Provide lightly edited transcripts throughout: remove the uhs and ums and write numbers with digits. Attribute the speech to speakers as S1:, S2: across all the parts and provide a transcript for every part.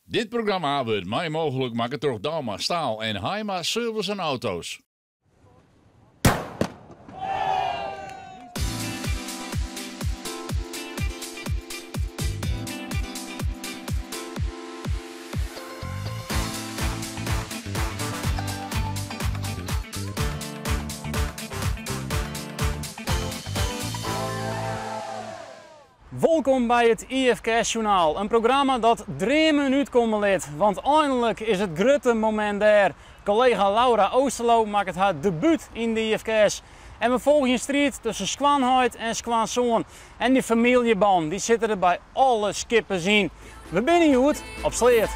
S1: Dit programma wurdt mei mooglik makke troch Douma Staal en Haima Service en Auto's.
S2: Wolkom by it IFKS Sjoernaal, in programma dat dreamen útkomme lit. Want einlik is it grutte momint dêr. Kollega Laura Oosterloo makket har debút yn de IFKS. En we folgje in striid tusken skoanheit en skoansoan. En dy famyljeban, dy sitte der by alle skippers yn. We binne hjoed op Sleat.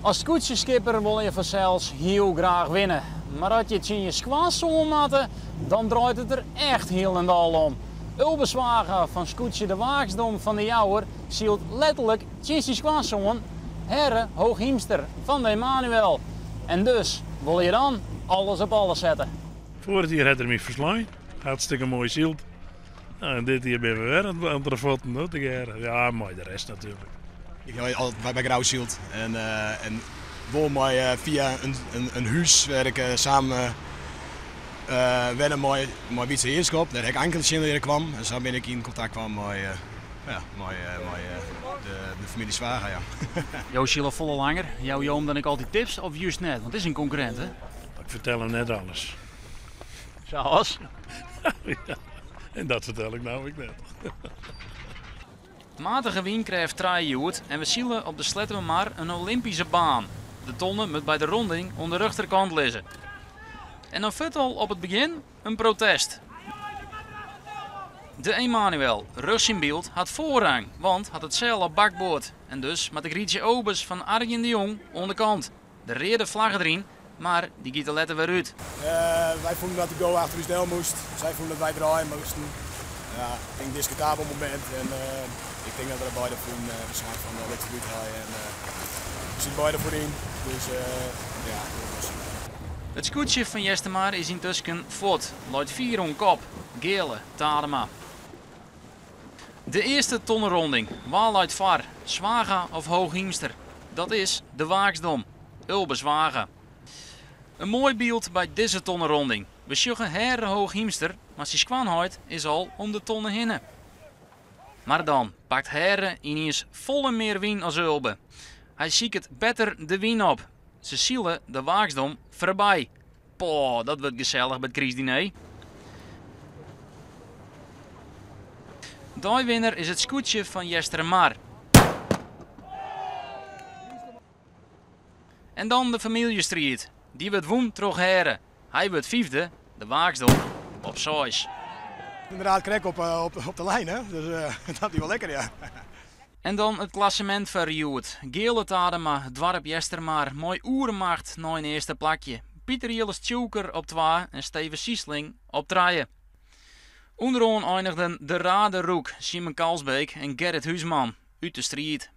S2: As skûtsjeskipper wolle je fansels hiel graach winne. Mar as je tsjin je skoansoan moatte, dan draait it der echt hielendal om. Ulbe Zwaga fan skûtsje De Waaksdom fan De Jouwer sylt letterlik tsjin syn skoansoan Herre Hooghiemster fan de Emanuel. En dus wolle je dan alles op alles sette.
S3: Foarich jier hat er my ferslein. Hartstikke moai syld. Nou, en dit jier binne we wer oan de fuotten, hoor, tegearre. Ja, mei de rest natuerlik.
S4: Ik ha altyd by Grou syld en, en wol mei fia in hús wêr ik samen wenne mei, mei Wietse Heerschop, dêr ha ik Anke tsjin leare kwam. En sa bin ik yn kontakt kwam mei, ja, mei, mei de famylje Zwaga. Ja.
S2: Jo sile folle langer. Jouwe jo him dan ek altyd tips of just net? Want it is in konkurrint, hè?
S3: Ik fertel him net alles.
S2: Sa as?
S3: Ja, en dat fertel ik no ek net.
S2: Matige wynkrêft trije hjoed en we sile op de Sleattemermar in Olympyske baan. De tonne moat by de ronding oan de rjochterkant lizze. En dan fuort al op it begjin in protest. De Emanuel, rjochts yn byld, hat foarrang, want hat it seil op bakboard. En dus moat de Grietje Obes fan Arjen de Jong oan de kant. De reade flagge deryn, mar dy giet der letter wer út.
S4: Wy fûnen dat de go achter ús del moast. Sy fûnen dat wy draaie moasten. Ja, ik tink diskutabel momint en ik tink dat we der beide fûnen. We seinen fan lit se derút helje en we sieten beide foaryn. Dus ja, dat was.
S2: It skûtsje fan Eastermar is yntusken fuort, leit fier oan kop. Geale Tadema. De earste tonneronding, wa leit foar, Zwaga of Hooghiemster? Dat is de Waaksdom, Ulbe Zwaga. In moai byld by dizze tonneronding. We sjogge Herre Hooghiemster, mar syn skoanheit is al om de tonne hinne. Mar dan pakt Herre yniens folle mear wyn as Ulbe. Hy siket better de wyn op. Se sile de Waaksdom foarby. Poh, dat wurdt gesellich by it krystdiner. Deiwinner is it skûtsje fan Eastermar. En dan de famyljestriid. Dy wurdt wûn troch Herre. Hy wurdt fyfde, de Waaksdom op seis.
S4: Inderdaad krekt op, op de lijn, hè? Dus dat wie wol lekker, ja.
S2: En dan it klassemint foar hjoed. Geale Tadema, doarp Eastermar, mei oermacht nei in earste plakje. Pieter Jilles Tjoelker op twa en Steven Siesling op trije. Underoan einigden de Rade Roek, Simon Kalsbeek en Gerrit Huisman út de striid.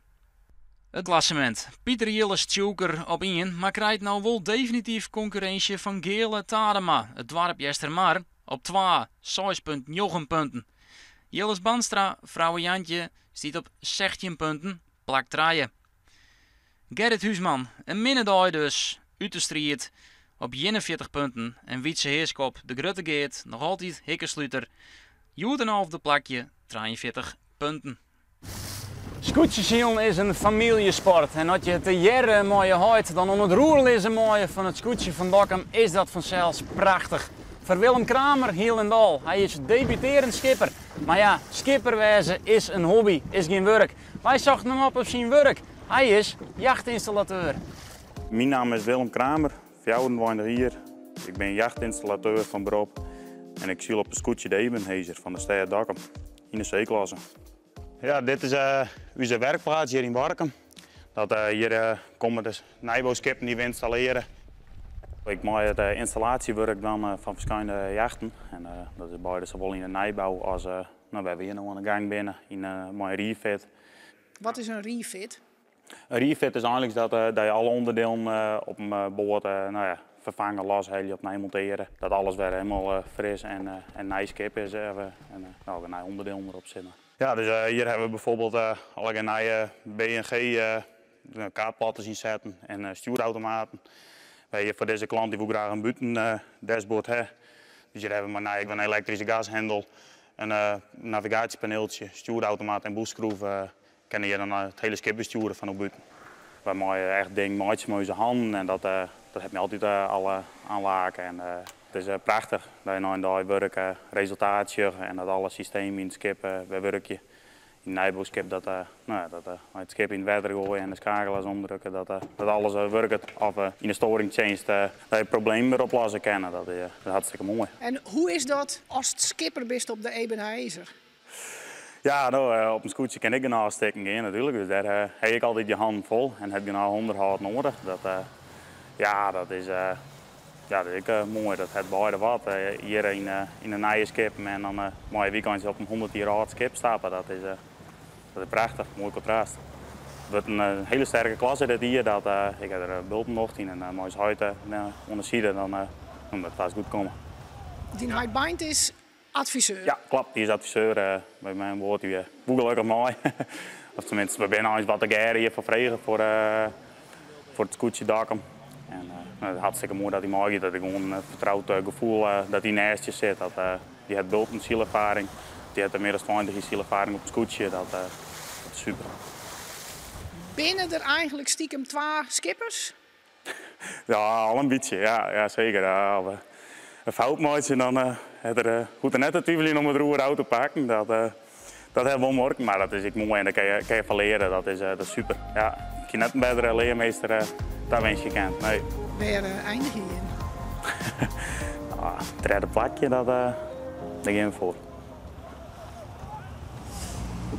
S2: It klassemint. Pieter Jilles Tjoelker op ien, mar krijt no wol definityf konkurrinsje fan Geale Tadema, it doarp Eastermar, op twa, 6,9 punten. Jilles Bandstra, Vrouwe Jantje, stiet op 16 punten, plak trije. Gerrit Huisman, in minne dei dus, út de striid, op 41 punten. En Wietse Heerschop, de grutte Geart, noch altyd hikkesluter. Hjoed in alfde plakje, 43 punten. Skûtsjesilen is in famyljesport en as je tegearre mei je heit dan oan it roer lizze meie fan it skûtsje fan Dokkum is dat fansels prachtich. Foar Willem Kramer hielendal. Hy is debutearjend skipper. Mar ja, skipper wêze is in hobby, is gjin wurk. Wy sochten him op op syn wurk. Hy is jachtinstallateur.
S5: Myn namme is Willem Kramer, 24 jier. Ik bin jachtinstallateur fan berop en ik syl op it skûtsje de Ebenhaezer fan de stêd Dokkum yn de C-klasse. Ja, dit is ús werkplaats hjir yn Warkum. Dat, hjir komme de nijbouskippen dy't we ynstallearje. Ik mei it ynstallaasjewurk dwaan fan ferskillende jachten. En dat is beide sawol yn de nijbou as no, wêr't we hjir no oan de gang binne, yn, mei in refit.
S6: Wat is in refit?
S5: In refit is eigenlik dat, dat je alle ûnderdielen op in boat no ja, ferfange, loshelje, opnij montearje. Dat alles wer hielendal fris en, en nij skip is en no, wer nije ûnderdielen derop sitte. Ja, dus hjir hawwe we byfoarbyld allegear nije B&G kaartplatters ynsetten en stjoerautomaten. Wy hjir foar dizze klant dy woe graach in bûten dashboard ha. Dus hjir hawwe we mei nij in elektryske gashendel, in navigaasjepaneeltsje, stjoerautomaat en boechskroef. Kinne hjir dan it hiele skip bestjoere fan bûten. Wy meie echt dingen meitsje mei ús hannen en dat, dat hat my altyd al oanlake. En it is prachtich dat je nei in dei wurk resultaat sjogge en dat alle systemen yn it skip wer wurkje. Yn it nijbouskip dat, no ja, dat it skip yn it wetter goaie en de skakelaars omdrukke, dat, dat alles wurket. Of yn de stoaringstsjinst dat je problemen wer oplosse kinne. Dat is, dat is hartstikke moai.
S6: En hoe is dat ast skipper bist op de Ebenhaëzer?
S5: Ja, no, op in skûtsje kin ek genôch stikken gean natuerlik. Dus dêr ha ik altyd je hannen fol en hat genôch ûnderhâld nedich. Dat, ja, dat is, ja, dat is ek moai. Dat hat beide wat. Hjir yn, yn de nije skippen en dan mei je wykeins op in 100 jier âld skip stappe. Dat is prachtich, moai kontrast. It wurdt in hiele sterke klasse dit jier. Dat, ik ha der bulten nocht yn en mei ús heit oan de side, dan moat it fêst goed komme.
S6: Dyn heit Beint is adviseur?
S5: Ja, kloppet. Dy is adviseur by my oan board. Dy woe gelokkich mei. Of teminsten, we binne eins wat tegearre hjir foar frege foar it skûtsje Dokkum. En no, it is hartstikke moai dat hy meigiet. Dat ik gewoan in fertroud gefoel dat hy neist je sit. Dat, dy hat bulten sylerfaring. Dy hat mear dan 20 jier sylerfaring op it skûtsje. Dat, dat is super.
S6: Binne der eigenlik stikem twa skippers?
S5: Ja, al in bytsje. Ja, ja seker. Ja, as we in fout meitsje, dan hat er, hoecht er net te twiveljen om it roer ôf te pakken. Dat, dat hat wol morken, mar dat is ek moai en dêr kinne je fan leare. Dat is super. Ja, ik hie net in bettere learmeester tawinskje kinnen. Nee.
S6: Wêr einigje je yn?
S5: Ah, tredde plakje, dat, dêr gean we foar.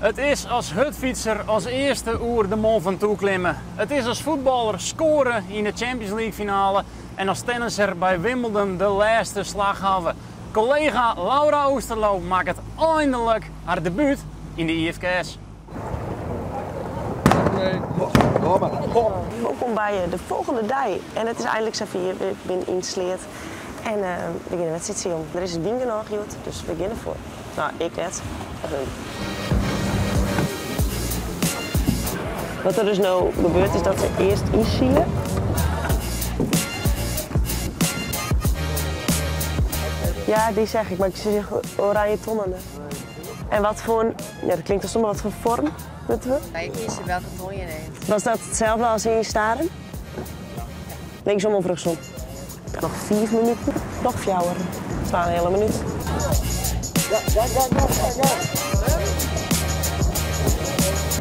S2: It is as hurdfytser as earste oer de Mont Ventoux klimme. It is as fuotballer skoare yn de Champions League finale en as tennisser by Wimbledon de lêste slach hawwe. Kollega Laura Oosterloo makket einlik har debút yn de IFKS.
S7: Wolkom by de folgjende dei. En it is einlik safier, we binne yn Sleat en we gean de wedstriid silen. Der is wyn genôch hjoed, dus we gean derfoar. No, ik net, mar hun. Wat der dus no gebeurt is dat se earst ynsile. Ja, dy seach ik, mar ik seach oranje tonnen. En wat foar, ja, dat klinkt al stom, mar wat foar foarm moatte we?
S8: Wy kieze welke ton je neemt.
S7: Was dat itselde as yn Starum? Linksom of rjochtsom? Noch 5 minuten, noch 4. 2,5 minút.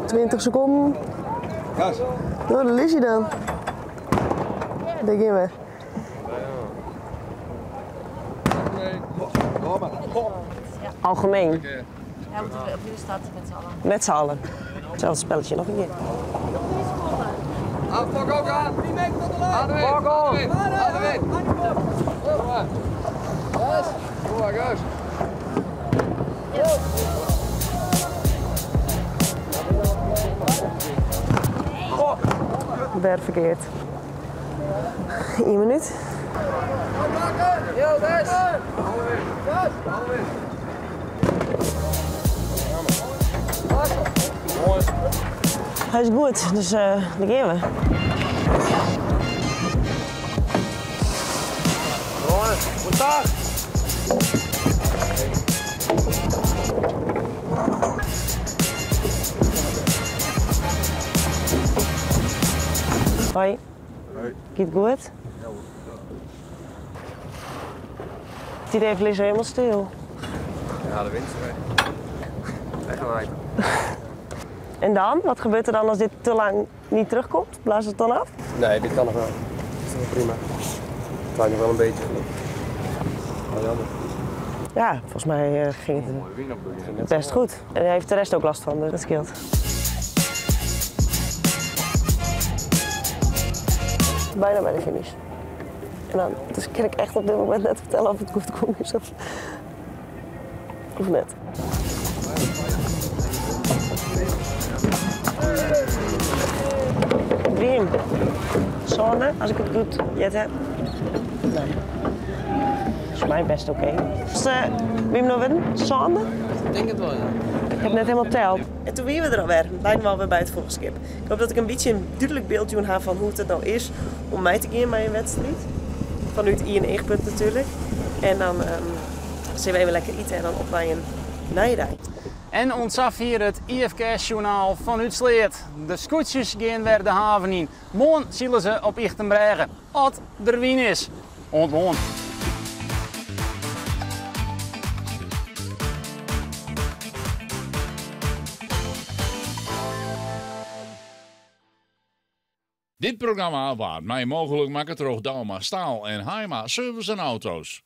S7: 20 sekonden. No, dêr is hy dan. Dêr gean we. Algemeen.
S8: Ja, we moeten opnieuw starten met z'n allen.
S7: Met z'n allen. Hetzelfde spelletje nog een keer.
S9: Fok ook aan! 10 meter tot de lijn! Fok on! Yes! Doe maar, gas!
S7: Wer ferkeard. Ien minút. Hy is goed, dus dêr gean we.
S9: Goedendag!
S7: Hoi. Giet it goed? Het idee even liggen helemaal stil.
S9: Ja, de wind is weg. Weggewaaid.
S7: En dan? Wat gebeurt er dan als dit te lang niet terugkomt? Blaast het dan af?
S9: Nee, dit kan nog wel. Dat is nog prima. Het waait nog wel een beetje. Wel jammer.
S7: Ja, volgens mij ging het best goed. En daar heeft de rest ook last van, dus dat scheelt. Bijna bij de finish. En dan, dus kin ik echt op dit momint net fertelle oft it goed gong is of, of net. Dream. Sânde, as ik it goed heard ha. Nee. Is my best oké. Is uh, wie no wurden? Sânde?
S9: Ik tink it wol, ja.
S7: Ik ha net hielendal teld. En doe wiene we der alwer, bijna alwer by it fûgelskip. Ik hoopje dat ik in bytsje in dúdlik byld jûn ha fan hoe't it no is om mei te gean mei in wedstriid. Fanút ien eachpunt natuerlik. En dan um, sille we even lekker ite en dan op nei in nije dei.
S2: En oant safier it IFKS-sjoernaal fanút Sleat. De skûtsjes gean wer de haven yn. Moarn sile se op Ychtenbrêge, as der wyn is. Oant moarn.
S1: Dit programma waard mei mooglik makke troch Douma Staal en Haima Service en Auto's.